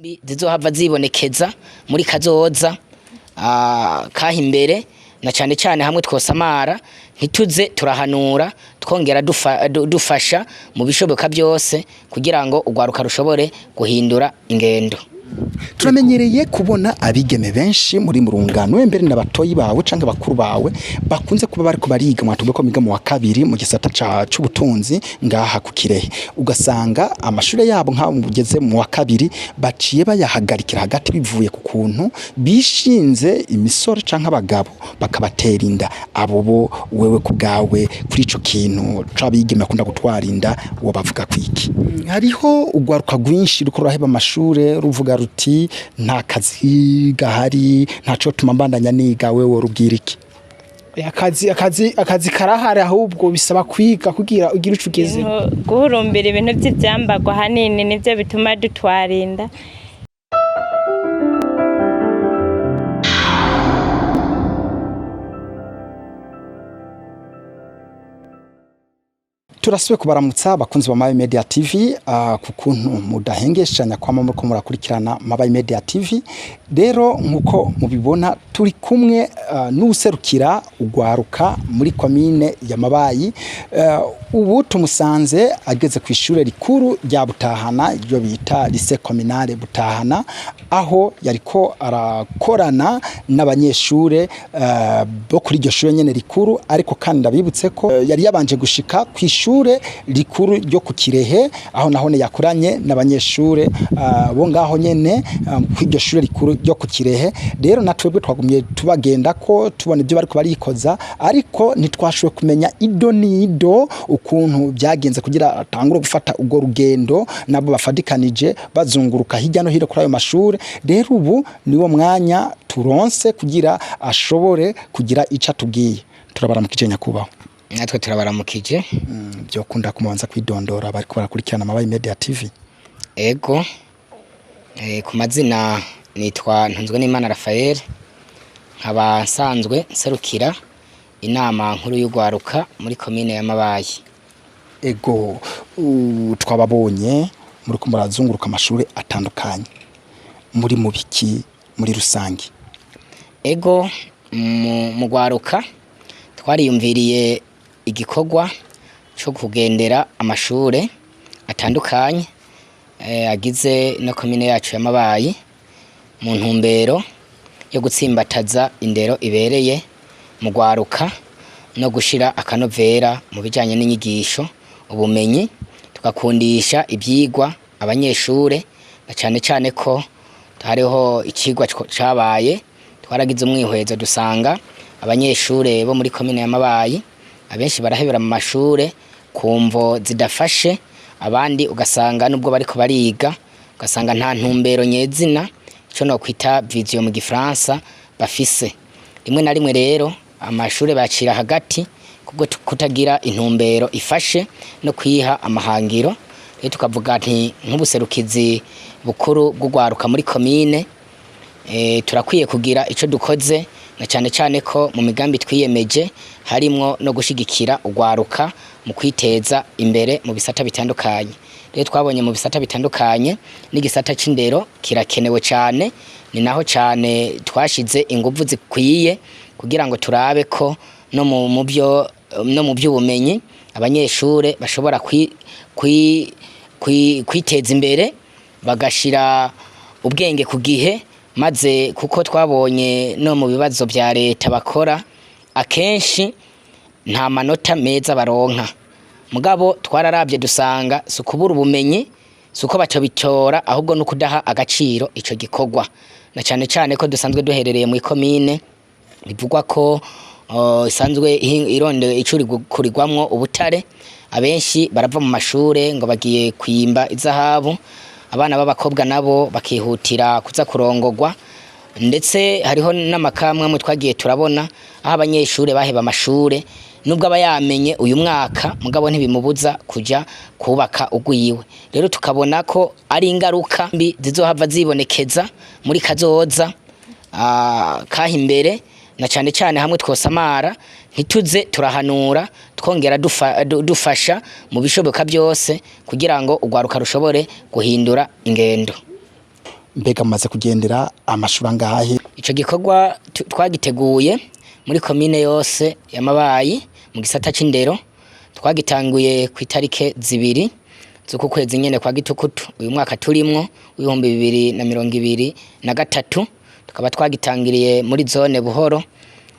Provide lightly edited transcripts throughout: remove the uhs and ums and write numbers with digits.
Zizohava zibonekeza muri kazoza kaha imbere, na cane cane hamwe twosamara ntituze turahanura, twongera dufasha mu bishoboka byose kugira ngo urwaruka rushobore guhindura ingendo. Turamenyereye kubona abigeme benshi muri murungano, mbere na batoyi bawe canke bakuru bawe bakunze kuba bariko bariga. Mwatubwiye ko biga mu wa kabiri mu gisata c'ubutunzi ngaha ku Kirehe, ugasanga amashure yabo nk'aho mugeze mu wa kabiri baciye bayahagarikira hagati, bivuye ku kuntu bishinze imisoro canke abagabo bakabatera inda. Abo bo wewe ku bwawe, kuri ico kintu c'abigeme bakunda gutwara inda, wo bavuga kwiki? Hariho urwaruka rwinshi ruko ruraheba amashure, ruvuga ruti: "Nta kazi gahari, ntaco tuma mbandanya niga." Wewe rubwira iki? Akazi karahari, ahubwo bisaba kwiga kugira ugire ico ugeze. Guhurumbira ibintu by'ibyambagwa ahanini nibyo bituma dutwara inda. Turasubiye kubaramutsa, abakunzi ba Mabayi Media TV, ku kuntu mudahengeshanya kwama muriko murakurikirana Mabayi Media TV. Rero nkuko mubibona, turi kumwe n'uwuserukira ugwaruka muri komine ya Mabayi. Ubu tumusanze ageze ku ishure rikuru rya Butahana, iryo bita Lycée Communale Butahana, aho yariko arakorana n'abanyeshure bo kuri iryo shure nyene rikuru. Ariko kandi ndabibutse ko yari yabanje gushika ku ishure rikuru ryo ku Kirehe, aho nahone yakoranye n'abanyeshure bo ngaho nyene ku iryo shure rikuru ryo ku Kirehe. Rero natwebwe twagumye tubagenda ko tubona ibyo bariko barikoza, ariko ntitwashoboye kumenya ido n'ido ukuntu byagenze kugira atangure gufata urwo rugendo nabo bafadikanije bazunguruka hirya no hino kuri ayo mashure. Rero ubu niwo mwanya turonse kugira ashobore kugira ico atubwiye. Turabaramukije, nyakubahwa. Natwe turabaramukije. Byokunda kumubanza kwidondora bariko barakurikirana Mabayi Media TV? Ego, ku mazina nitwa Ntunzwenimana Raphael, nkaba nsanzwe nserukira inama nkuru y'urwaruka muri komine ya Mabayi. Ego, twababonye muriko murazunguruka amashuri atandukanye, muri mu biki muri rusange? Ego, mu rwaruka twariyumviriye igikorwa cyo kugendera amashure atandukanye agize no komine yacu ya Mabayi, mu ntumbero yo gutsimbataza indero ibereye mu rwaruka no gushira akanovera mu bijanye n'inyigisho, ubumenyi, tugakundisha ivyigwa abanyeshure, na cane cane ko hariho icigwa cabaye. Twaragize umwihwezo dusanga abanyeshure bo muri komine ya Mabayi abenshi barahebera mu mashure ku mvo zidafashe, abandi ugasanga nubwo bariko bariga ugasanga nta ntumbero nyezina, ico nokwita vision mu gifaransa, bafise. Rimwe na rimwe rero amashure bacira hagati kubwo kutagira intumbero ifashe no kwiha amahangiro. Rero tukavuga nti nk'ubuserukizi bukuru bw'urwaruka muri komine, turakwiye kugira ico dukoze, na cane cane ko mu migambi twiyemeje harimwo no gushigikira urwaruka mu kwiteza imbere mu bisata bitandukanye. Rero twabonye mu bisata bitandukanye n'igisata c'indero kirakenewe cane, ni naho cane twashize inguvu zikwiye kugira ngo turabe ko no mu byo no mu by'ubumenyi abanyeshure bashobora kwiteza imbere, bagashira ubwenge ku gihe, maze kuko twabonye no mu bibazo vya leta bakora akenshi nta manota meza baronka. Mugabo twararavye dusanga si ukubura ubumenyi, si uko batabitora, ahubwo no kudaha agaciro ico gikorwa, na cane cane ko dusanzwe duherereye mu ikomine bivugwa ko isanzwe ironde icurigurirwamwo ubutare. Abenshi barava mu mashure ngo bagiye kwimba izahabu, abana b'abakobwa nabo bakihutira kuza kurongogwa, ndetse hariho n'amakamwe amwe twagiye turabona aho abanyeshure baheba amashure, nubwo aba yamenye uyu mwaka, mugabo ntibimubuza kuja kubaka ugwiwe. Rero tukabona ko ari ingaruka mbi zizohava zibonekeza muri kazoza kaha imbere, na cane cane hamwe twosamara ntituze turahanura, twongera dufasha mu bishoboka byose kugira ngo urwaruka rushobore guhindura ingendo. Mbega mumaze kugendera amashuri angahe? Ico gikorwa twagiteguye muri komine yose ya Mabayi mu gisata c'indero. Twagitanguye ku itarike 2 z'uku kwezi nyene kwa gitukutu uyu mwaka turimwo w'2023, tukaba twagitangiriye muri zone Buhoro,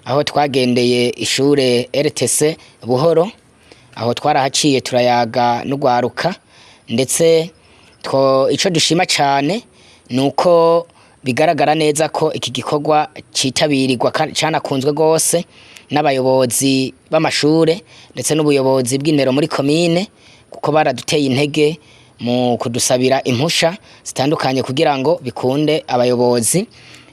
aho twagendeye ishure RTC Buhoro. Aho twarahaciye turayaga n'ugwaruka, ndetse ico dushima cane nuko bigaragara neza ko iki gikorwa citabirirwa canakunzwe gose n'abayobozi b'amashure ndetse n'ubuyobozi bw'indero muri komine, kuko baraduteye intege mu kudusabira impusha zitandukanye kugira ngo bikunde abayobozi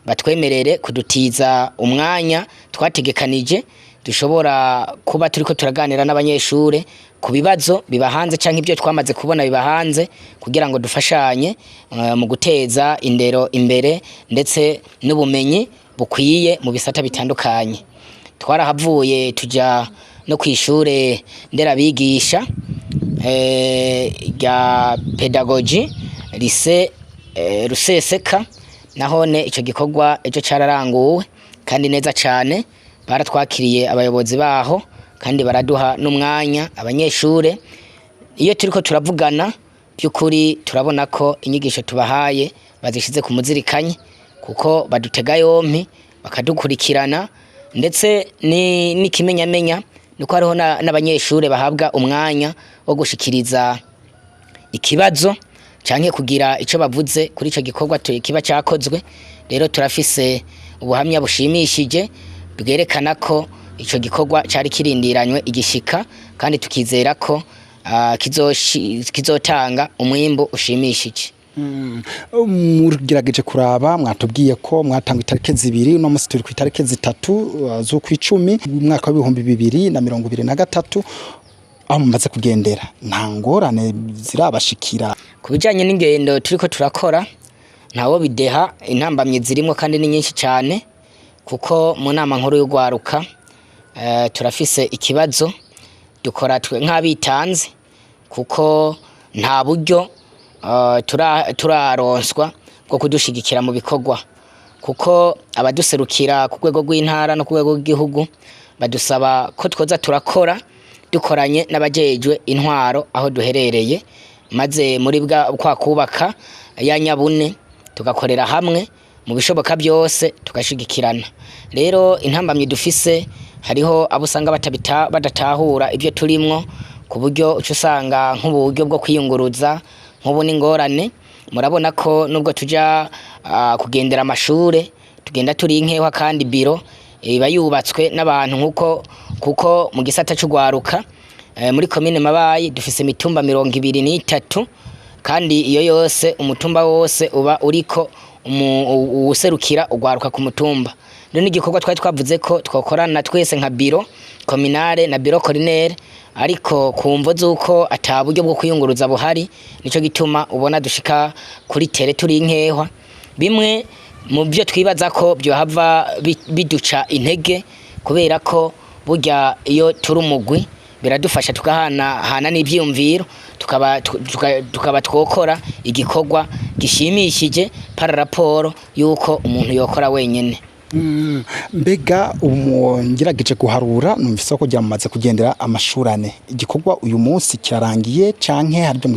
batwemerere kudutiza umwanya twategekanije dushobora kuba turiko turaganira n'abanyeshure ku bibazo biba hanze canke ibyo twamaze kubona biba hanze, kugira ngo dufashanye mu guteza indero imbere ndetse n'ubumenyi bukwiye mu bisata bitandukanye. Twarahavuye tuja no kw'ishure nderabigisha rya pedagogy lycée Ruseseka. Nahone ico gikorwa ejo cararanguwe kandi neza cane. Baratwakiriye abayobozi baho kandi baraduha n'umwanya abanyeshure. Iyo turiko turavugana, by'ukuri turabona ko inyigisho tubahaye bazishize ku muzirikanyi, kuko badutega yompi bakadukurikirana. Ndetse n'ikimenyamenya nuko hariho n'abanyeshure bahabwa umwanya wo gushikiriza ikibazo canke kugira ico bavuze kuri ico gikorwa kiba cakozwe. Rero turafise ubuhamya bushimishije bwerekana ko ico gikorwa cari kirindiranywe igishika, kandi tukizera ko kizotanga umwimbu ushimishije. Mugerageje kuraba, mwatubwiye ko mwatanga itariki 2, uno musi turi ku itariki 3 z'ukwicumi umwaka w'2023. Aho mumaze kugendera, nta ngorane zirabashikira? Ku bijanye n'ingendo turiko turakora, ntawo bideha, intambamyi zirimwo kandi ni nyinshi cane, kuko mu nama nkuru y'ugwaruka turafise ikibazo dukora twe nk'abitanze, kuko nta buryo turaronswa bwo kudushigikira mu bikorwa, kuko abaduserukira ku rwego rw'intara no ku rwego rw'igihugu badusaba ko twoza turakora dukoranye n'abajejwe intwaro aho duherereye, maze muri bwa kwa kubaka ya nyabune tugakorera hamwe mu bishoboka byose tugashigikirana. Rero intambamyi dufise, hariho abo usanga badatahura ibyo turimwo, ku buryo uca usanga nk'uburyo bwo kwiyunguruza nk'ubu n'ingorane. Murabona ko nubwo tuja kugendera amashure, tugenda turi inkewa, kandi biro iba yubatswe n'abantu nkuko, kuko mu gisata c'ugwaruka muri komine Mabayi dufise imitumba 23, kandi iyo yose, umutumba wose uba uriko uwuserukira ugwaruka ku mutumba. Rero n'igikorwa twari twavuze ko twokorana twese nka bureau communale na bureau collinaire, ariko ku mvo z'uko ata buryo bwo kwiyunguruza buhari, nico gituma ubona dushika kuri terrain turi inkehwa. Bimwe mu byo twibaza ko byohava biduca intege, kubera ko burya iyo turi umugwi biradufasha, tukahana hana n'ivyiyumviro, tukaba twokora igikorwa gishimishije par rapport yuko umuntu yokora wenyene. Mbega ubu ngerageje guharura, numvise ko kugira mumaze kugendera amashuri ane. Igikorwa uyu munsi kirarangiye canke hari ibyo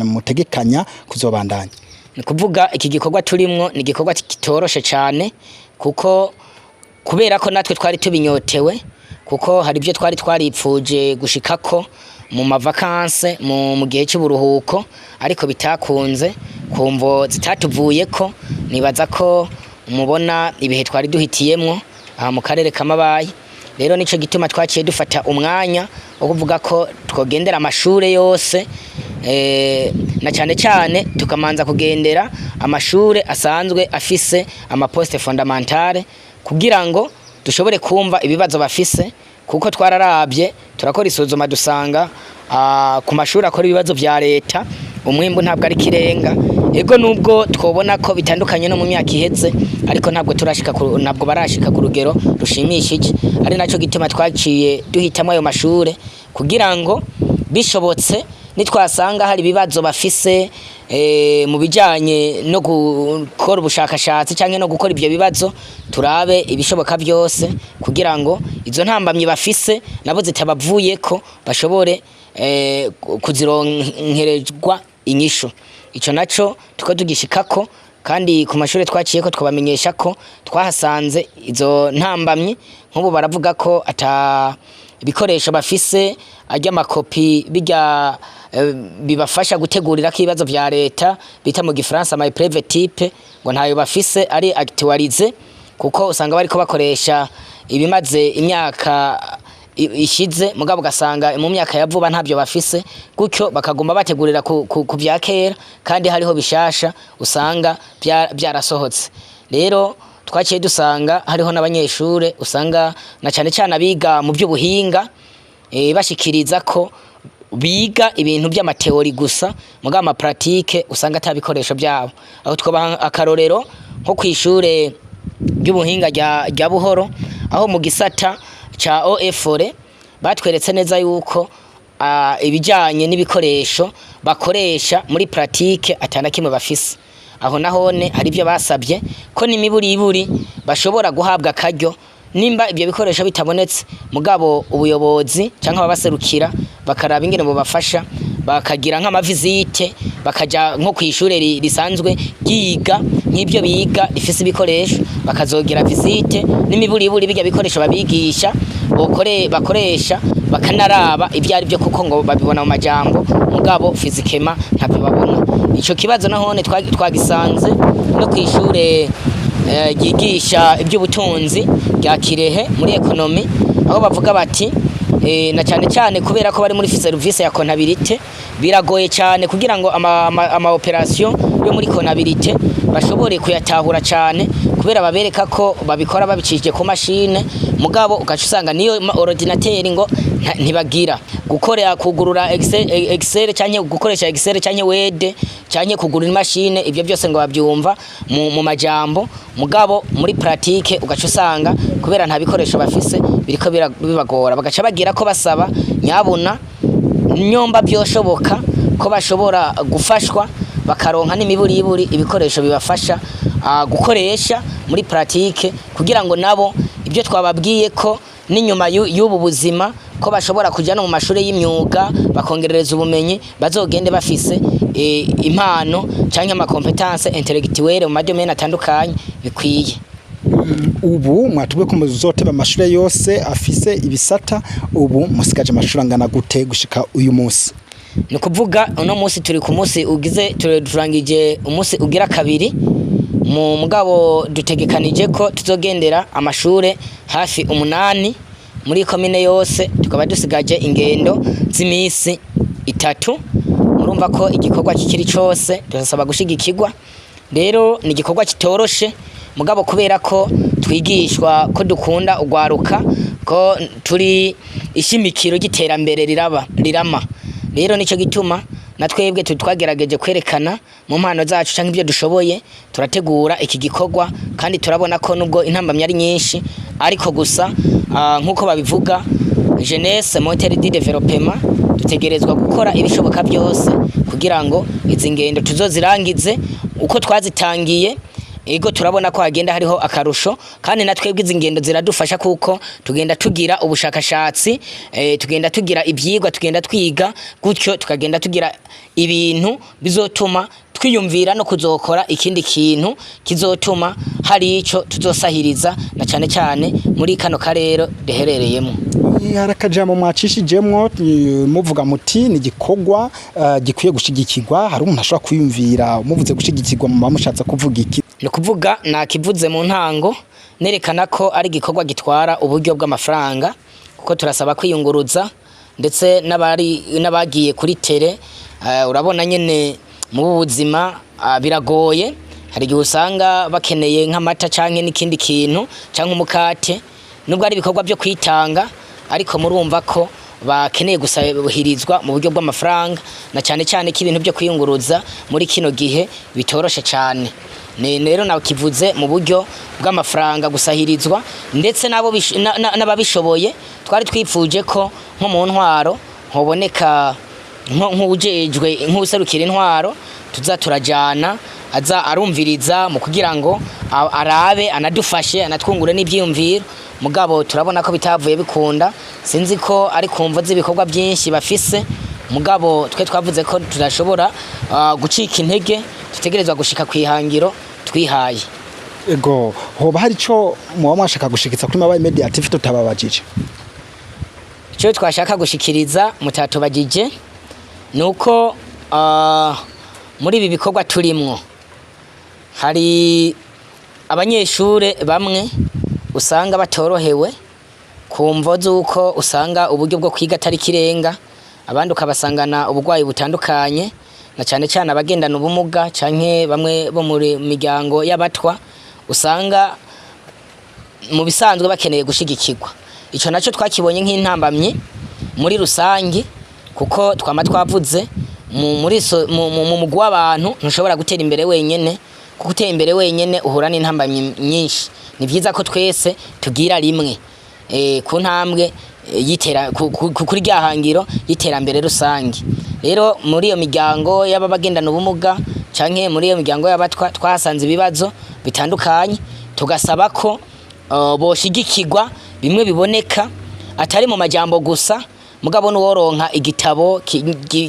mutegekanya kuzobandanya? Ni kuvuga iki gikorwa turimwo ni igikorwa kitoroshe cane, kuko kubera ko natwe twari tubinyotewe, kuko hari ibyo twari twaripfuje gushikako mu ma vacances, mu gihe cy'uburuhuko, ariko bitakunze ku mvo zitatuvuyeko. Nibaza ko mubona ibihe twari duhitiyemwo aha mu karere ka Mabayi. Rero nico gituma twaciye dufata umwanya wo kuvuga ko twogendera amashure yose, na cyane cyane tukamanza kugendera amashure asanzwe afise ama poste fondamentale, kugira ngo dushobore kumva ibibazo bafise, kuko twararavye turakora isuzuma dusanga ku mashuri akora ibibazo vya leta umwimbu ntabwo ari kirenga. Ego, nubwo twobona ko bitandukanye no mu myaka iheze, ariko ntabwo barashika ku rugero rushimishije, ari naco gituma twaciye duhitamo ayo mashure kugira ngo bishobotse. Nitwasanga hari ibibazo bafise mu bijanye no gukora ubushakashatsi canke no gukora ivyo bibazo, turabe ibishoboka byose kugira ngo izo ntambamyi bafise nabo zitabavuyeko, bashobore kuzironkerezwa inyishu. Ico naco tuko tugishikako, kandi ku mashuri twaciyeko twabamenyesha ko twahasanze izo ntambamyi. Nk'ubu baravuga ko ata ibikoresho bafise, arya amakopi bijya bibafasha gutegurirako ibibazo vya leta bita mu gifaransa ama épreuve type, ngo ntayo bafise ari actualisé, kuko usanga bariko bakoresha ibimaze imyaka ishize, mugabo ugasanga mu myaka ya vuba ntabyo bafise, gutyo bakaguma bategurira ku vya kera kandi hariho bishasha usanga byarasohotse. Rero twaciye dusanga hariho n'abanyeshure usanga na cane cane abiga mu by'ubuhinga bashikiriza ko biga ibintu by'ama théorie gusa, mugabo ama pratique usanga ata bikoresho byabo. Aho twobaha akarorero nko kw'ishure ry'ubuhinga rya Buhoro, aho mu gisata ca OFR batweretse neza yuko ibijanye n'ibikoresho bakoresha muri pratique atana kimwe bafise. Aho nahone hari ibyo basabye ko n'imiburiburi bashobora guhabwa akaryo, nimba ibyo bikoresho bitabonetse, mugabo ubuyobozi canke ababaserukira bakaraba ingene bobafasha, bakagira nk'ama visite, bakaja nko kw'ishure risanzwe ryiga nk'ibyo biga rifise ibikoresho, bakazogira visite n'imiburiburi bijya bikoresho babigisha bakoresha, bakanaraba ibyo ari byo, kuko ngo babibona mu majambo, mugabo physiquement ntabyo babona. Ico kibazo nahone twagisanze no kw'ishure ryigisha iby'ubutunzi rya Kirehe muri économie, aho bavuga bati na cyane cyane kubera ko bari muri service ya comptabilité, biragoye cyane kugira ngo ama opération yo muri comptabilité bashobore kuyatahura cyane, kubera babereka ko babikora babicishije ku mashine, mugabo ugaca usanga niyo ordinateur ngo ntibagira gukorera kugurura Excel canke gukoresha Excel canke Word canke kugura imashine. Ibyo byose ngo babyumva mu majambo, mugabo muri pratique ugaca usanga kubera nta bikoresho bafise biriko bibagora. Bagaca bagira ko basaba nyabuna nyomba byoshoboka ko bashobora gufashwa, bakaronka n'imiburiburi ibikoresho bibafasha gukoresha muri pratique, kugira ngo nabo ibyo twababwiye ko n'inyuma y'ubu buzima ko bashobora kuja no mu mashuri y'imyuga bakongerereza ubumenyi, bazogende bafise impano canke ama compétences intellectuelles mu ma domaines atandukanye bikwiye. Ubu mwatubwiye ko muzoteba amashure yose afise ibisata. Ubu musigaje amashuri angana gute gushika uyu munsi? Ni ukuvuga uno munsi turi ku munsi ugize, turangije umunsi ugira kabiri mu mugabo, dutegekanije ko tuzogendera amashure hafi 8 muri komine yose, tukaba dusigaje ingendo z'imisi 3. Murumva ko igikorwa kikiri cose, turasaba gushigikirwa. Rero ni igikorwa kitoroshe, mugabo kubera ko twigishwa ko dukunda ugwaruka, ko turi ishimikiro ry'iterambere riraba rirama, rero nico gituma na twebwe twagerageje kwerekana mu mpano zacu canke ibyo dushoboye, turategura iki gikorwa. Kandi turabona ko nubwo intambamyi ari nyinshi, ariko gusa nkuko babivuga, jeunesse moteur du développement, dutegerezwa gukora ibishoboka byose kugira ngo izi ngendo tuzozirangize uko twazitangiye. Ego, turabona ko hagenda hariho akarusho, kandi na twebwe izi ngendo ziradufasha kuko tugenda tugira ubushakashatsi, tugenda tugira ivyigwa, tugenda twiga gutyo, tukagenda tugira ibintu bizotuma twiyumvira no kuzokora ikindi kintu kizotuma hari ico tuzosahiriza, na cane cane muri kano karere duherereyemo. Hari akajambo mwacishijemwo muvuga muti ni igikorwa gikwiye gushigikirwa. Hari umuntu ashobora kwiyumvira, muvuze gushigikirwa muba mushatse kuvuga iki? Ni ukuvuga nakivuze mu ntango, nerekana ko ari igikorwa gitwara uburyo bw'amafaranga, kuko turasaba kwiyunguruza ndetse n'abari n'abagiye kuri terrain. Urabona nyene mu buzima biragoye, hari igihe usanga bakeneye nk'amata canke n'ikindi kintu canke umukate, nubwo ari ibikorwa byo kwitanga, ariko murumva ko bakeneye gusahirizwa mu buryo bw'amafaranga, na cyane cyane ko ibintu byo kwiyunguruza muri kino gihe bitoroshe cyane. Ni rero nakivuze mu buryo bw'amafaranga gusahirizwa, ndetse n'abo n'ababishoboye. Twari twipfuje ko nko mu ntwaro hoboneka. Nk'uwujejwe, nk'userukira intwaro, tuza turajana, aza arumviriza mu kugira ngo arabe, anadufashe, anatwungure n'ivyiyumviro. Mugabo turabona ko bitavuye bikunda. Sinzi ko ari kumvo z'ibikorwa byinshi bafise, mugabo twe twavuze ko tudashobora gucika intege, dutegerezwa gushika kw'ihangiro twihaye. Ego, hoba hari ico muba mwashaka gushikitsa kuri Mabayi Media TV tutababajije? Icyo twashaka gushikiriza mutatubagije ni uko muri ibi bikorwa turimwo hari abanyeshure bamwe usanga batorohewe ku mvo z'uko usanga uburyo bwo kwiga atari kirenga, abandi ukabasangana uburwayi butandukanye, na cyane cyane abagendana ubumuga canke bamwe bo muri miryango y'abatwa, usanga mu bisanzwe bakeneye gushigikirwa. Ico naco twakibonye nk'intambamyi muri rusangi, kuko twama twavuze mu muri so, mu mugwi w'abantu ntushobora gutera imbere wenyene, kuko utera imbere wenyene uhura n'intambamyi nyinshi. Ni vyiza ko twese tugira rimwe ku ntambwe yitera kuri rya hangiro y'iterambere rusange. Rero muri iyo miryango y'abagendana ubumuga canke muri iyo miryango y'abatwa twahasanze ibibazo bitandukanye, tugasaba ko boshigikirwa bimwe biboneka, atari mu majambo gusa, mugabo n'uworonka igitabo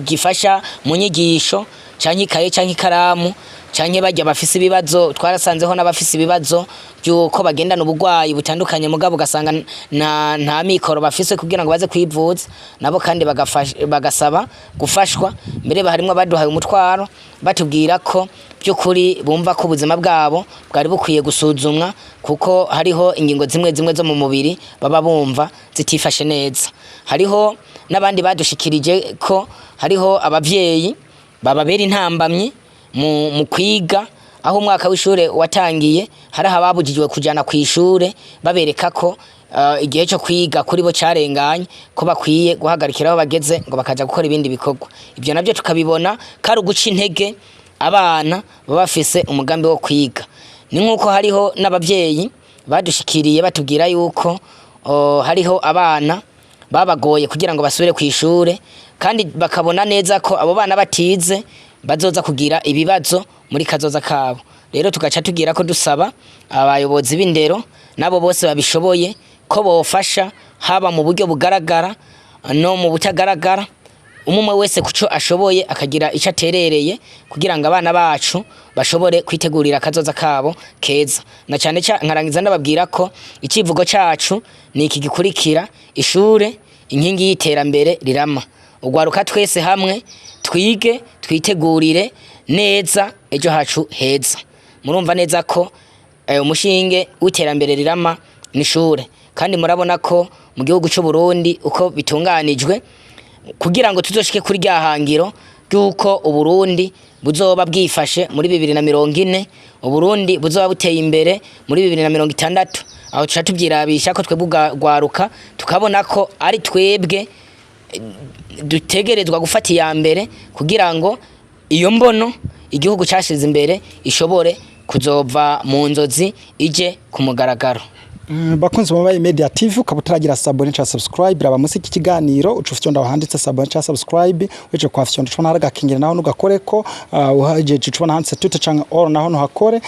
gifasha mu nyigisho, canke ikaye, canke ikaramu, canke barya bafise ibibazo. Twarasanzeho n'abafise ibibazo by'uko bagendana uburwayi butandukanye, mugabo ugasanga nta mikoro bafise kugira ngo baze kwivuza nabo, kandi bagasaba gufashwa. Mbere harimwo abaduhaye umutwaro, batubwira ko by'ukuri bumva ko ubuzima bwabo bwari bukwiye gusuzumwa, kuko hariho ingingo zimwe zimwe zo mu mubiri baba bumva zitifashe neza. Hariho n'abandi badushikirije ko hariho abavyeyi bababera intambamyi mu kwiga. Aho umwaka w'ishure watangiye, hari ababujijwe kujana kw'ishure, babereka ko igihe cyo kwiga kuri bo carenganye, ko bakwiye guhagarikira aho bageze ngo bakaja gukora ibindi bikorwa. Ibyo navyo tukabibona ko ari uguca intege abana baba bafise umugambi wo kwiga. Ni nk'uko hariho n'abavyeyi badushikiriye batubwira yuko hariho abana babagoye kugira ngo basubire kw'ishure, kandi bakabona neza ko abo bana batize bazoza kugira ibibazo muri kazoza kabo. Rero tugaca tugira ko dusaba abayobozi b'indero nabo bose babishoboye ko bofasha, haba mu buryo bugaragara no mu butagaragara, umwe wese kuco ashoboye akagira ico aterereye kugira ngo abana bacu bashobore kwitegurira akazoza kabo keza. Na cyane cyane nkarangiza ndababwira ko icivugo cacu ni iki gikurikira: ishure inkingi y'iterambere rirama. Ugwaruka twese hamwe twige, twitegurire neza ejo hacu heza. Murumva neza ko umushinge w'iterambere rirama n'ishure, kandi murabona ko mu gihugu c'u Burundi uko bitunganijwe kugira ngo tuzoshike kuri rya hangiro ry'uko Uburundi buzoba bwifashe muri 2040, Uburundi buzoba buteye imbere muri 2060. Aho tuca tuvyirabisha ko twebwe ugwaruka tukabona ko ari twebwe dutegerezwa gufata iya mbere kugira ngo iyo mbono igihugu cashize imbere ishobore kuzova mu nzozi ije ku mugaragaro. Bakunzi Mabayi Media TV, ukaba utaragira s'abonner ca subscribe, raba musi iki kiganiro, uca ufyonda handitse s'abonner ca subscribe. Weje kwa fyonda ucubona hari agakengeri, naho nugakoreko. Uhajeje ucubona handitse toutes canke all, naho nuhakore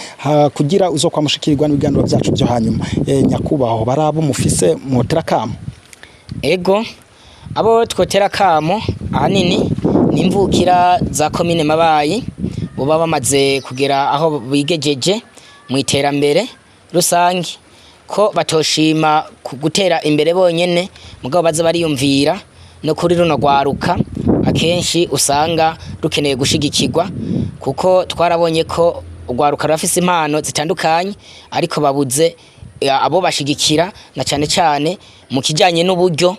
kugira uzokwamushikirwa n'ibiganiro vyacu vyo hanyuma. Nyakubahwa, barabo mufise mwotera kamo? Ego, abo twotera kamo ahanini ni imvukira za komine Mabayi boba bamaze kugera aho bigejeje mu iterambere rusange, ko batoshima gutera imbere bonyene, mugabo baza bariyumvira no kuri runo rwaruka akenshi usanga rukeneye gushigikirwa, kuko twarabonye ko urwaruka rurafise impano zitandukanye, ariko babuze abo bashigikira, na cane cane mu kijanye n'uburyo,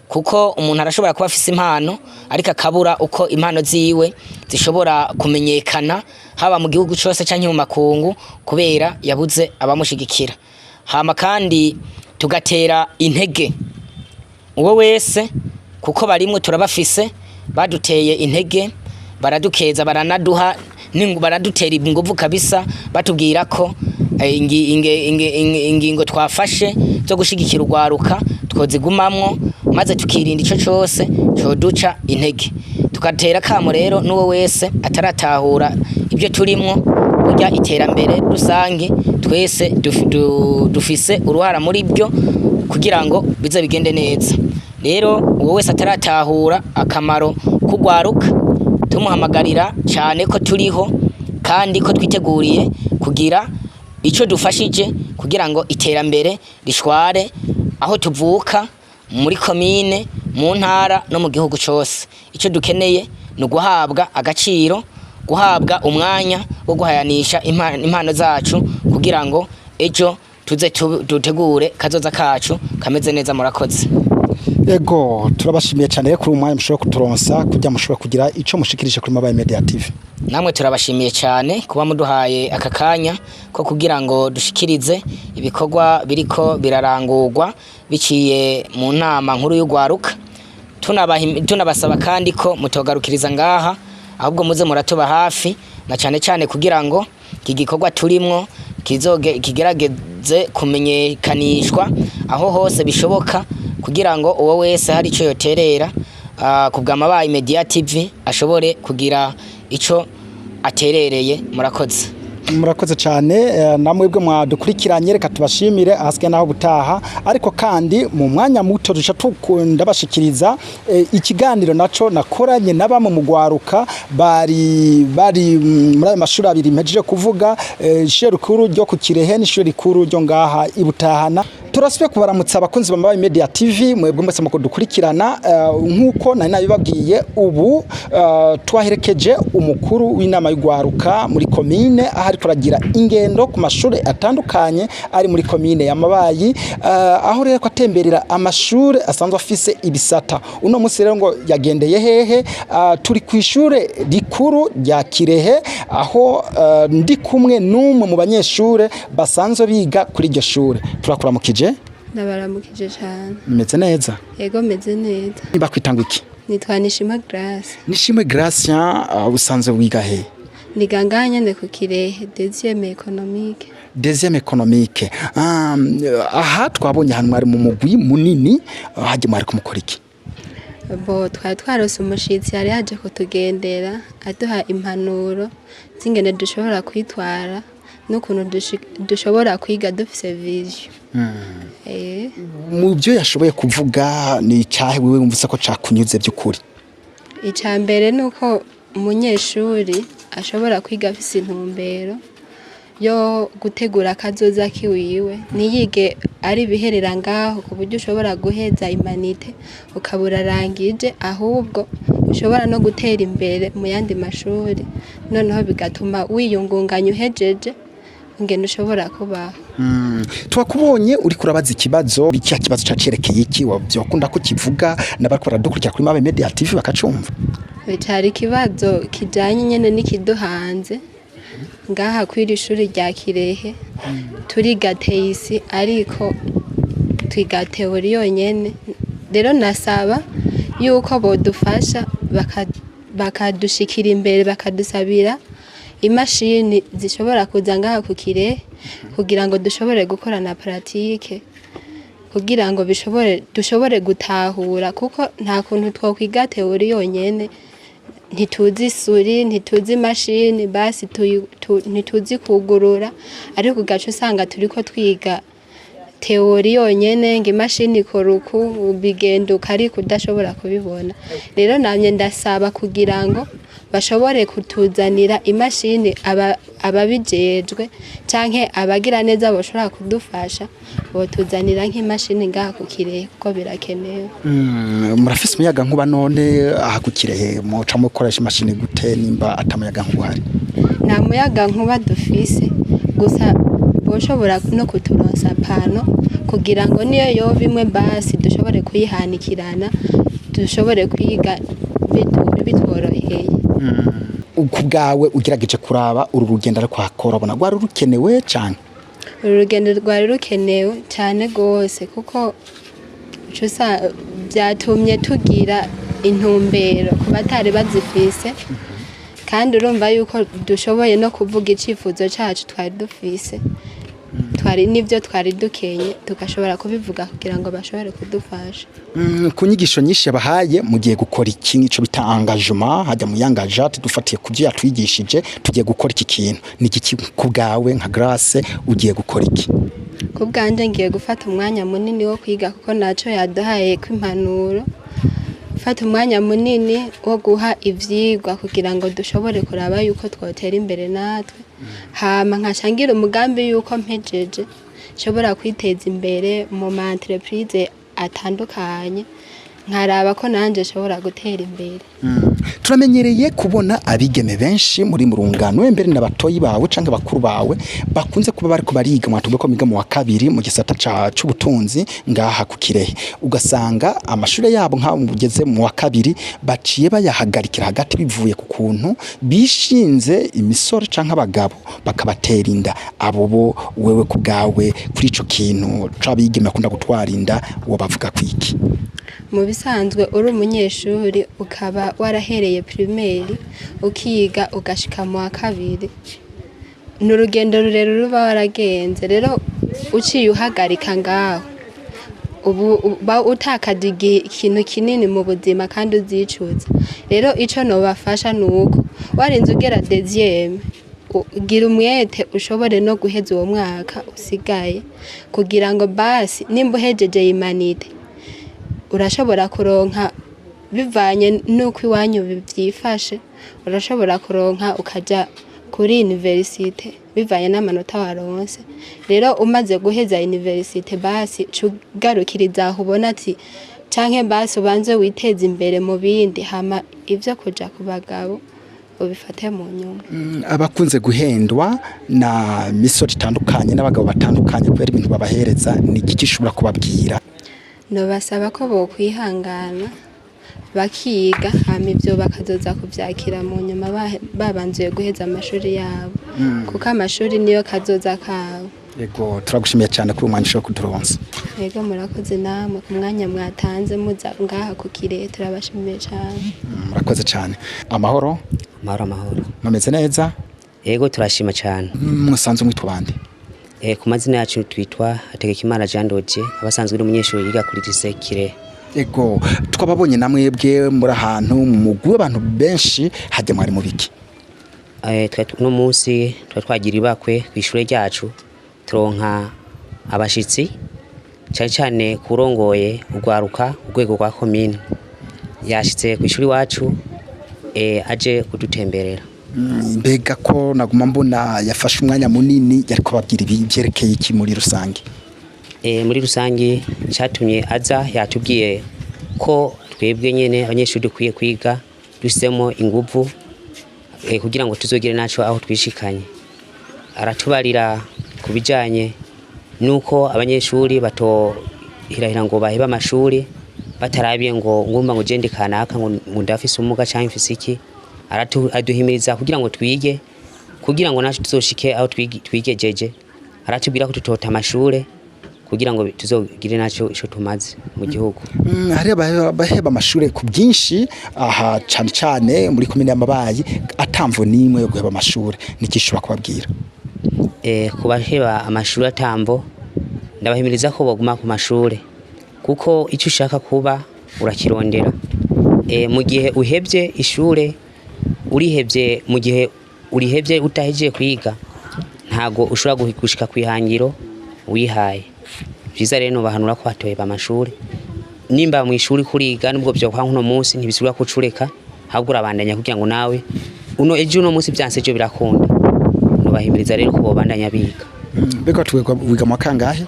kuko umuntu arashobora kuba afise impano ariko akabura uko impano ziwe zishobora kumenyekana, haba mu gihugu cose canke mu makungu, kubera yabuze abamushigikira. Hama kandi tugatera intege uwo wese, kuko barimwe turabafise baduteye intege, baradukeza, baranaduha baradutera inguvu kabisa, batubwira ko ingingo twafashe zo gushigikira urwaruka twozigumamwo, maze tukirinda ico cose coduca intege. Tugatera kamo rero n'uwo wese ataratahura ibyo turimwo, burya iterambere rusange twese dufise uruhara muri byo kugira ngo bize bigende neza. Rero uwo wese ataratahura akamaro k'ugwaruka, tumuhamagarira cyane ko turiho kandi ko twiteguriye kugira ico dufashije kugira ngo iterambere rishware aho tuvuka, muri komine, mu ntara no mu gihugu cose. Ico dukeneye ni uguhabwa agaciro, guhabwa umwanya wo guhayanisha impano zacu kugira ngo ejo tuze dutegure kazoza kacu kameze neza. Murakoze. Ego, turabashimiye cyane rero kuri uyu mwanya mushobora kuturonsa kugira mushobora kugira ico mushikirije kuri Mabayi Media TV. Namwe turabashimiye cyane kuba muduhaye aka kanya ko kugira ngo dushikirize ibikorwa biriko birarangurwa biciye mu nama nkuru y'ugwaruka. Tunabasaba kandi ko mutogarukiriza ngaha, ahubwo muze muratuba hafi na cyane cyane kugira ngo iki gikorwa turimwo kizoge kigerageze kumenyekanishwa aho hose bishoboka, kugira ngo uwo wese hari ico yoterera ku bwa Mabayi Media TV ashobore kugira ico aterereye. Murakoze. Murakoze cyane. Namwebwe mwadukurikiranye, reka tubashimire, ahasigaye naho butaha. Ariko kandi mu mwanya muto duca tukunda bashikiriza ikiganiro naco nakoranye na bamwe mu gwaruka bari muri ayo mashuri abiri mpejeje kuvuga, ishure rikuru ryo ku Kirehe n'ishure rikuru ryo ngaha i Butahana. Turasubiye kubaramutsa abakunzi ba Mabayi Media TV, mwebwe mwese mukudukurikirana. Nk'uko nari nabibabwiye, ubu twaherekeje umukuru w'inama y'ugwaruka muri komine, aho ariko aragira ingendo ku mashuri atandukanye ari muri komine ya Mabayi, aho rero ko atemberera amashuri asanzwe afise ibisata. Uno munsi rero ngo yagendeye hehe? Turi ku ishure rikuru rya Kirehe, aho ndi kumwe n'umwe mu banyeshure basanzwe biga kuri iryo shure. Turakuramukije. Ndabaramukije cyane. Meze neza? Yego, meze neza. Niba kwitanga iki? Nitwa Nishima Grace. Nishimwe Gracian, usanzwe wiga he? Niga ngaha nyene ku Kirehe, deuxième économique. Deuxième économique. Aha twabonye ahantu mwari mu mugwi munini, hajye mwari kumukora iki? Bo twari twarose umushitsi yari yaje kutugendera, aduha impanuro z'ingene dushobora kwitwara n'ukuntu dushobora kwiga dufise vision. Mu byo yashoboye kuvuga, ni icyahe wewe wumvise ko cakunyuze by'ukuri? Ica mbere ni uko umunyeshuri ashobora kwiga afise intumbero yo gutegura akazoza kiwiwe, ntiyige ari ibiherera ngaho ku buryo ushobora guheza humanités ukaba urarangije, ahubwo ushobora no gutera imbere mu yandi mashuri, noneho bigatuma wiyungunganya uhejeje ingene ushobora kubaho. Twakubonye uri kurabaza ikibazo. Ikiya kibazo cacerekeye iki? Wavyokunda ko kivuga n'abariko baradukurikira kuri Mabayi Media TV bakacumva? Cari ikibazo kijanye nyene n'ikiduhanze ngaha kw'iri shuri rya Kirehe. Turiga théorie, ariko twiga théorie yonyene. Rero nasaba yuko bodufasha bakadushikira imbere, bakadusabira imashini zishobora kuza ngaha ku Kirehe kugira ngo dushobore gukora na pratique, kugira ngo bishobore dushobore gutahura, kuko nta kuntu twokwiga théorie yonyene, ntituzi souris, ntituzi imashini, basi ntituzi kugurura, ariko ugaca usanga turiko twiga théorie yonyene, ngo imashini ikora uku, bigenduka, ariko udashobora kubibona. Rero namye ndasaba kugira ngo bashobore kutuzanira imashini, ababijejwe canke abagira neza boshobora kudufasha, botuzanira nk'imashini ngaha ku Kirehe, kuko birakenewe. Murafise umuyaga nkuba none aha ku Kirehe? Muca mukoresha imashini gute nimba atamuyaga nkuba uhari? Nta muyaga nkuba dufise, gusa boshobora no kuturonsa panneau kugira ngo niyo yoba imwe basi dushobore kuyihanikirana, dushobore kwiga bitworoheye. Ku bwawe, ugerageje kuraba uru rugendo ariko hakora, ubona rwari rukenewe cane? Uru rugendo rwari rukenewe cyane rwose, kuko byatumye tugira intumbero ku batari bazifise, kandi urumva yuko dushoboye no kuvuga icifuzo cacu twari dufise. Twari n'ibyo twari dukenye, tugashobora kubivuga kugira ngo bashobore kudufasha. Ku nyigisho nyinshi yabahaye, mugiye gukora iki? Nico bita engagement, hajya mu yangaja dufatiye ku byo yatwigishije, tugiye gukora iki kintu. Ni iki ku bwawe nka Grace, ugiye gukora iki? Ku bwanjye, ngiye gufata umwanya munini wo kwiga, kuko ntacyo yaduhaye kw'impanuro. Gufata umwanya munini wo guha ivyigwa kugira ngo dushobore kuraba yuko twotera imbere natwe, hama nkaca ngira umugambi yuko mpejeje nshobora kwiteza imbere mu ma entreprise atandukanye, nkaraba ko nanje nshobora gutera imbere. Turamenyereye kubona abigeme benshi muri murungano, mbere n'abatoyi bawe canke bakuru bawe, bakunze kuba bariko bariga. Mwatubwiye ko miga mu wa kabiri mu gisata c'ubutunzi ngaha ku Kirehe, ugasanga amashure yabo nk'aho mugeze mu wa kabiri baciye bayahagarikira hagati, bivuye ku kuntu bishinze imisore canke abagabo bakabatera inda. Abo bo, wewe ku bwawe, kuri ico kintu c'abigeme bakunda gutwara inda, wo bavuga kwiki? Mu bisanzwe, uri umunyeshuri ukaba warahereye primaire ukiga ugashika mu wa kabiri, ni urugendo rurerure uba waragenze. Rero uciye uhagarika ngaho, ubu uba utakaje igihe, ikintu kinini mu buzima, kandi uzicuza. Rero ico nobafasha ni uko warinze ugera deuxième, gira umwete ushobore no guheza uwo mwaka usigaye, kugira ngo basi nimba uhejeje humanités, urashobora kuronka, bivanye n'uko iwanyu vyifashe, urashobora kuronka ukaja kuri université bivanye n'amanota waronse. Rero umaze guheza université, basi cugarukiriza aho ubona ati, canke basi ubanze witeze imbere mu bindi, hama ivyo kuja ku bagabo ubifate mu nyuma. Abakunze guhendwa na misoro itandukanye n'abagabo batandukanye kubera ibintu babahereza, ni iki gishobora kubabwira? Nobasaba ko bokwihangana bakiga, hama ivyo bakazoza kuvyakira mu nyuma, babanzuye guheza amashuri yabo, kuko amashuri niyo kazoza kabo. Yego, turagushimiye cyane kuri uyu mwanya ushobora kuturonsa. Yego, murakoze namwe ku mwanya mwatanze muza ngaha ku Kirehe, turabashimiye cyane. Murakoze cyane. Amahoro? Amahoro, amahoro. Mumeze neza? Yego, turashima cyane. Musanzwe mwitwa bande? Ku mazina yacu twitwa Hategekimana Jean Dodier, abasanzwe uri umunyeshuri yiga kuri lycée Kirehe. Yego, twababonye namwebwe muri ahantu mu mugwi w'abantu benshi, hajya mwari mu biki? Uno munsi twari twagira ibakwe kw'ishure ryacu, turonka abashitsi, cyane cyane kurongoye urwaruka urwego rwa komine yashitse kw'ishuri iwacu, aje kudutemberera. Mbega ko naguma mbona yafashe umwanya munini, yari kubabwira ibi byerekeye iki muri rusange? Muri rusange cyatumye aza, yatubwiye ko twebwe nyene abanyeshuri dukwiye kwiga dusemo inguvu, kugira ngo tuzogere naco aho twishikanye. Aratubarira ku bijanye nuko abanyeshuri batohirahira ngo bahebe amashuri batarabiye ngo ngumva ngo je ndi kanaka, ngo ndafise ubumuga canke mfise iki. Aduhimiriza kugira ngo twige, kugira ngo naco tuzoshike aho twigejeje. Aratubwira ko tutota amashure kugira ngo tuzogire naco ico tumaze mu gihugu. Hari abaheba amashure ku bwinshi aha, cane cane muri komine y'Amabayi, atamvo n'imwe yo guheba amashure, niki ushobora kubabwira? Ku baheba amashuri atamvo, ndabahimiriza ko boguma ku mashure, kuko icyo ushaka kuba urakirondera. Mu gihe uhebye ishure, urihebye. Mu gihe urihebye utahejeje kwiga, ntago ushobora gushika kwihangiro wihaye. Vyiza rero nobahanura ko batoheba amashuri. Nimba mu ishuri kuriga, nubwo vyokwa nkuno munsi, ntibisubira kucureka, ahubwo urabandanya kugira ngo nawe uno ejo, uno munsi vyanse, ejo birakunda. Nobahimiriza rero ko bobandanya biga. Mbega wiga mu wa kangahe?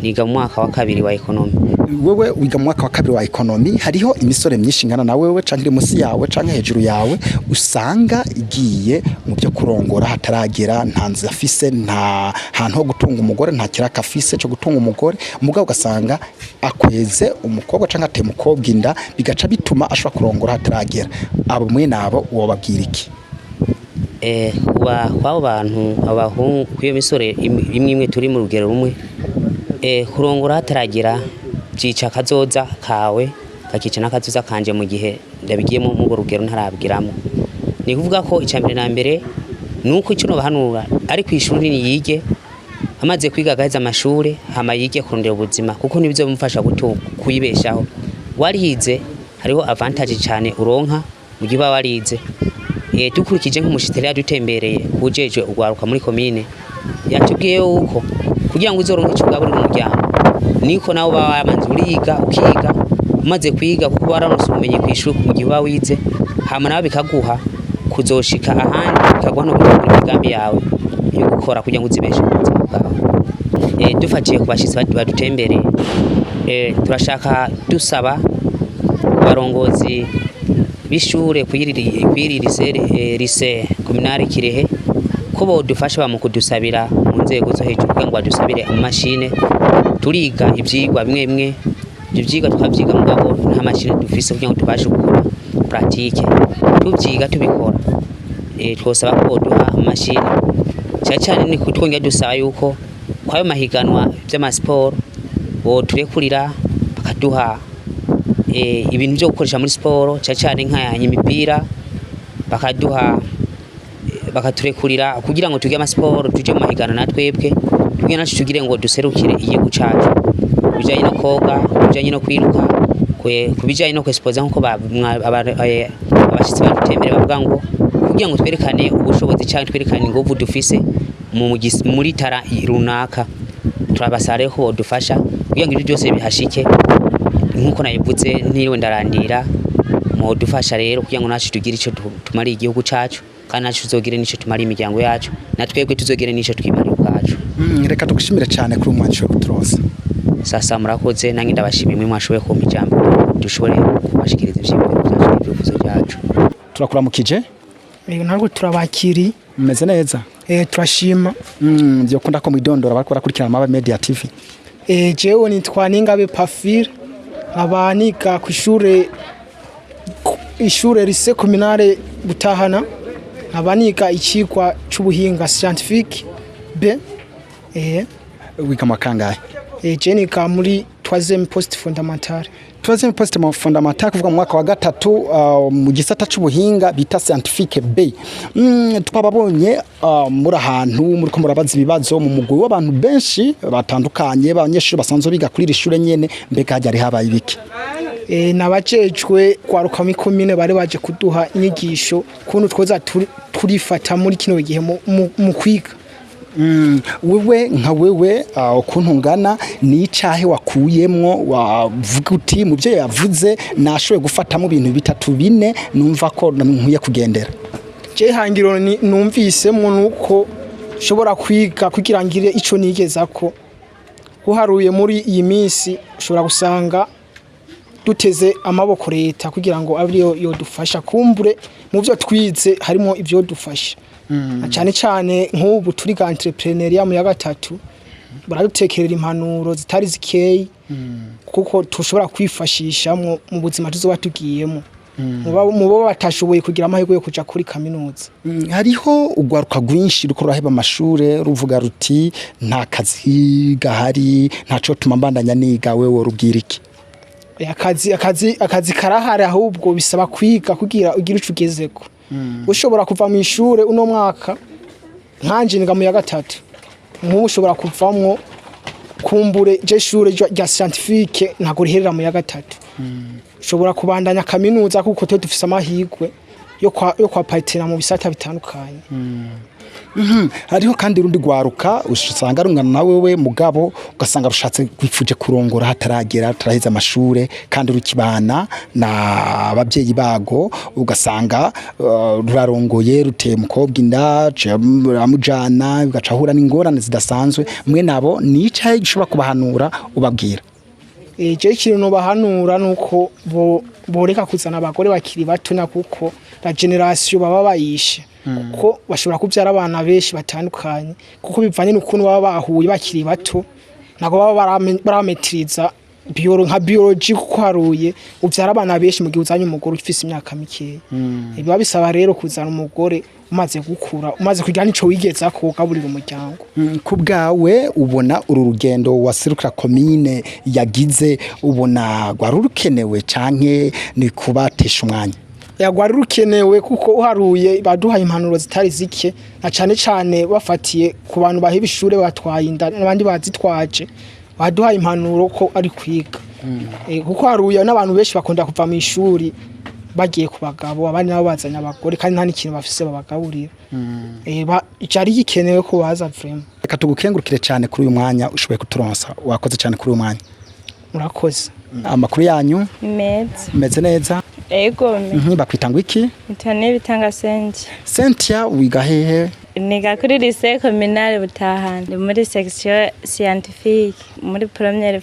Niga mu mwaka wa kabiri wa économie. Wewe wiga mu mwaka wa kabiri wa économie, hariho imisore myinshi ingana na wewe canke iri musi yawe canke hejuru yawe, usanga igiye mu byo kurongora hataragera, nta nzu afise, nta hantu ho gutunga umugore, nta kiraka afise cyo gutunga umugore, mugabo ugasanga akweze umukobwa canke ateye umukobwa inda, bigaca bituma ashobora kurongora hataragera. Abo mwe nabo wobabwira iki? Kuba kw'abo bantu, abahungu, kw'iyo misore imwe imwe turi mu rugero rumwe, kurongora hataragera vyica akazoza kawe, kakica n'akazoza kanje mu gihe ndabigiyemo muri urwo rugero ntarabwiramo. Ni kuvuga ko icya mbere na mbere nuko icyo nobahanura ari kw'ishuri niyige. Amaze kwiga agaheza amashure, hama yige kurondera ubuzima, kuko nibyo bimufasha kuyibeshaho. Warize hariho avantage cyane uronka mu gihe uba warize. Dukurikije nk'umushitsi yadutembereye ujejwe ugwaruka muri komine, yatubwiye yuko kugira ngo uzoronke ico ugaburira umuryango niko nawe uba wamanze uriga, ukiga, umaze kwiga, kuko wararonse ubumenyi kw'ishuri mu gihe uba wize, hama nawe bikaguha kuzoshika ahandi, bikaguha no gutegura imigambi yawe yo gukora kugira ngo uzibeshe mu buzima bwawe. Dufatiye ku bashitsi badutembereye, turashaka dusaba abarongozi b'ishure kw'iri lycée communale Kirehe ko bodufasha mu kudusabira mu nzego zo hejuru kugira ngo badusabire amamashine. Turiga ivyigwa bimwe bimwe, ivyo vyigwa tukavyiga, mugabo nta mashine dufise kugira ngo tubashe gukora pratique tuvyiga tubikora. Twosaba ko boduha amamashine cyane cyane. Ni twongera dusaba yuko kwayo mahiganwa vy'amasiporo boturekurira bakaduha ibintu byo gukoresha muri siporo, cyane cyane nka imipira, bakaduha bakaturekurira kugira ngo tugire amasiporo, tuje mu mahiganwa na twebwe, kugira nacu tugire ngo duserukire igihugu cacu ku bijanye no koga, ku bijanye no kwiruka, ku bijanye no kwesipoza, nkuko abashitsi badutembere bavuga ngo kugira ngo twerekane ubushobozi canke twerekane inguvu dufise muri tara runaka. Turabasaba rero ko bodufasha kugira ngo ibyo byose bihashike. Nkuko nabivuze, ntiriwe ndarandira, mwodufasha rero kugira ngo nacu tugire ico tumariye igihugu cacu, kandi nacu tuzogire n'ico tumariye imiryango yacu, na twebwe tuzogire n'ico twimariye ubwacu. Reka tugushimire cyane kuri uyu mwanya kuturoza. Sasa murakoze, nange ndabashimiye mwe mwashoboye kumpa ijambo kugira ngo dushobore kubashikiriza ivyiyumviro vyacu n'ivyifuzo vyacu. Turakuramukije. Ntabwo turabakiri. Mumeze neza? Turashima. Byokunda ko mwidondora bariko barakurikirana Maba Media TV. Jewe nitwa Ningabe Pafire, nkaba niga kw'ishure ishure lycée communale Butahana, nkaba niga icigwa c'ubuhinga scientifique B. Wiga mu kangahe? Je niga muri 3e post fondamentale. Troisième poste fondamental, kuvuga mu mwaka wa gatatu, mu gisata c'ubuhinga bita scientifique B. Twababonye muri ahantu muriko murabaza ibibazo mu mugwi w'abantu benshi batandukanye, abanyeshuri basanzwe biga kuri iri shure nyene. Mbega hajya habaye ibiki? Nabajejwe kwaruka muri komine bari baje kuduha inyigisho kuntu twoza turifata muri kino gihe mu kwiga. Wewe nka wewe, ukuntu ungana, ni icahe wakuyemwo wavuga uti mu byo yavuze nashoboye gufatamo ibintu bitatu bine numva ko nkwiye kugendera? Je hangiro numvisemwo nuko nshobora kwiga kugira ngire ico nigezako. Uharuye muri iyi minsi ushobora gusanga duteze amaboko leta kugira ngo ariyo yodufasha. Kumbure mu byo twize harimo ibyo dufasha. Na cyane cyane nk'ubu turiga entrepreneuriat mu ya gatatu, baradutekerera impanuro zitari zikeyi kuko tushobora kwifashishamwo mu buzima tuzoba tugiyemo mu bo batashoboye kugira amahirwe yo kuja kuri kaminuza. Hariho urwaruka rwinshi ruko ruraheba amashure ruvuga ruti nta kazi gahari, ntaco tuma mbandanya niga. Wewe rubwira iki? Akazi karahari, ahubwo bisaba kwiga kugira ugire ico ugezeko. Ushobora kuva mu ishure uno mwaka, nkanje niga mu ya gatatu, nk'ubu ushobora kuvamwo kumbure. Je ishure rya scientifique ntabwo riherera mu ya gatatu, ushobora kubandanya kaminuza kuko twe dufise amahirwe yo kwa partena mu bisata bitandukanye. Hariho kandi urundi rwaruka usanga rungana na wewe, mugabo ugasanga rushatse kwifuje kurongora hataragera, hataraheza amashure, kandi rukibana na ababyeyi bago, ugasanga rurarongoye, ruteye umukobwa inda, ruramujana, ugaca ahura n'ingorane zidasanzwe. Mwe nabo ni icahe gishobora kubahanura ubabwira? Je ikintu nobahanura nuko bo boreka kuzana abagore bakiri bato, na kuko la génération baba bayishe, kuko bashobora kubyara abana benshi batandukanye, kuko bivanye n'ukuntu baba bahuye bakiri bato, ntabwo baba barametiriza nka biology, kuko haruye uvyara abana benshi mu gihe uzanye umugore ufise imyaka mikeya. Biba bisaba rero kuzana umugore umaze gukura, umaze kugira nico wigeza ko ugaburira umuryango. Ku bwawe ubona uru rugendo waserukira komine yagize, ubona rwari rukenewe canke ni kubatesha umwanya? Yagwari rukenewe kuko uharuye baduhaye impanuro zitari zike, na cane cane bafatiye ku bantu baheba ishure batwaye inda n'abandi bazitwaje. Baduhaye impanuro ko ari kwiga. Kuko haruye n'abantu benshi bakunda kuva mu ishuri bagiye ku bagabo, abandi nabo bazanye abagore kandi nta n'ikintu bafise babagaburira. Cari gikenewe ko baza vraiment. Reka tugukengurukire cyane kuri uyu mwanya ushoboye kuturonsa. Wakoze cyane kuri uyu mwanya. Murakoze. Amakuru yanyu? Meza. Meze neza? Ego. Bakwita ngo iki? Itane bitanga sente. Cynthia, wiga hehe? Niga kuri lycée communale Butahana. Ndi muri section scientifique muri première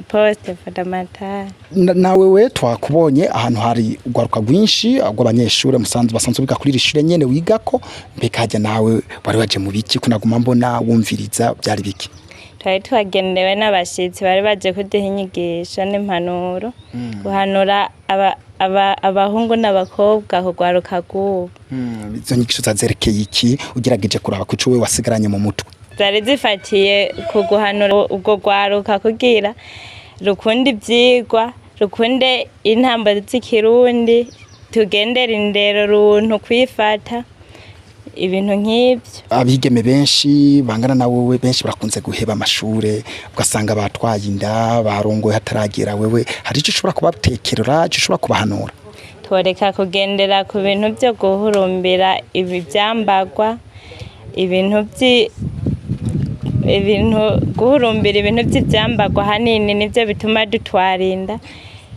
poste fondamentale. Nawe we twakubonye ahantu hari urwaruka rwinshi rw'abanyeshure musanzwe basanzwe biga kuri iri shure nyene wigako. Mbega hajya nawe wari waje mu biki, kunaguma mbona wumviriza, byari biki? Twari twagenewe n'abashitsi bari baje kuduha inyigisho n'impanuro, guhanura abahungu n'abakobwa kugwaruka rw'ubu. Izo nyigisho zazerekeye iki, ugerageje kuraba kuco we wasigaranye mu mutwe? Zari zifatiye ku guhanura ubwo rwaruka kugira rukunde ivyigwa, rukunde intambo z'ikirundi, tugendere indero runtu, kwifata, ibintu nk'ivyo. Abigeme benshi bangana na wewe, benshi barakunze guheba amashure, ugasanga batwaye inda, barongoye hataragera. Wewe hari ico ushobora kubatekerera, ico ushobora kubahanura? Tworeka kugendera ku bintu vyo guhurumbira ibi vyambagwa, ibintu vyi ibintu guhurumbira ibintu vy'ivyambagwa hanini nivyo bituma dutwara inda.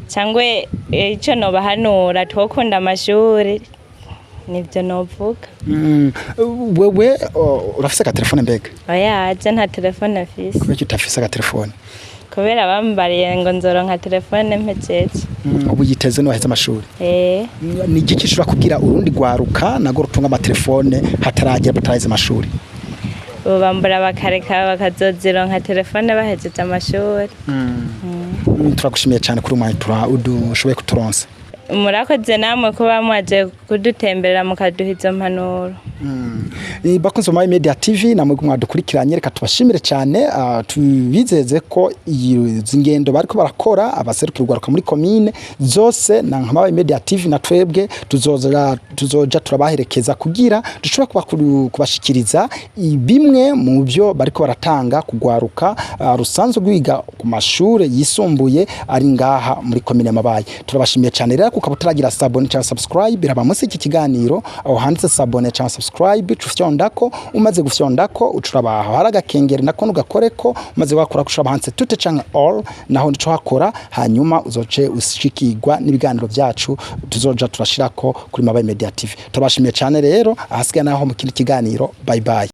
Cyangwa ico nobahanura, twokunda amashuri, nivyo novuga. Wewe urafise agatelefone mbega? Oya, je nta telefone afise. Kubera iki utafise agatelefone? Kubera bambariye ngo nzoronka telefone mpejeje. Ubu yiteze niwaheze amashuri? Eh. Ni igiki ushobora kubwira urundi rwaruka nago rutunga amatelefone hataragera, bataraheze amashuri? Bobambura bakareka, bakazozironka telefone bahejeje amashuri. Turagushimiye cyane kuri uyu mwanya udushoboye kuturonsa. Murakoze namwe kuba mwaje kudutemberera mukaduha izo mpanuro. Bakunzi ba Mayi Media TV, namwe mwadukurikiranye, reka tubashimire cyane. Tubizeze ko izi ngendo bariko barakora abaserukira urwaruka muri komine zose, na nka Mayi Media TV na twebwe tuzoja turabaherekeza kugira dushobora kubashikiriza bimwe mu byo bariko baratanga kugwaruka rusanzwe rwiga ku mashure yisumbuye ari ngaha muri komine Mabayi. Turabashimiye cyane. Rero ukaba utaragira s'abonner cyangwa subscribe, raba munsi iki kiganiro aho handitse s'abonner cyangwa subscribe, ufyondako. Umaze gufyondako, ucuraba aho hari agakengeri, nako nugakoreko. Umaze wakora, ucuraba handitse toutes canke all, naho nico hakora, hanyuma uzoce ushikirwa n'ibiganiro byacu tuzoja turashirako kuri Mabayi Media TV. Turabashimiye cyane. Rero ahasigaye naho mu kindi kiganiro. Bye bye.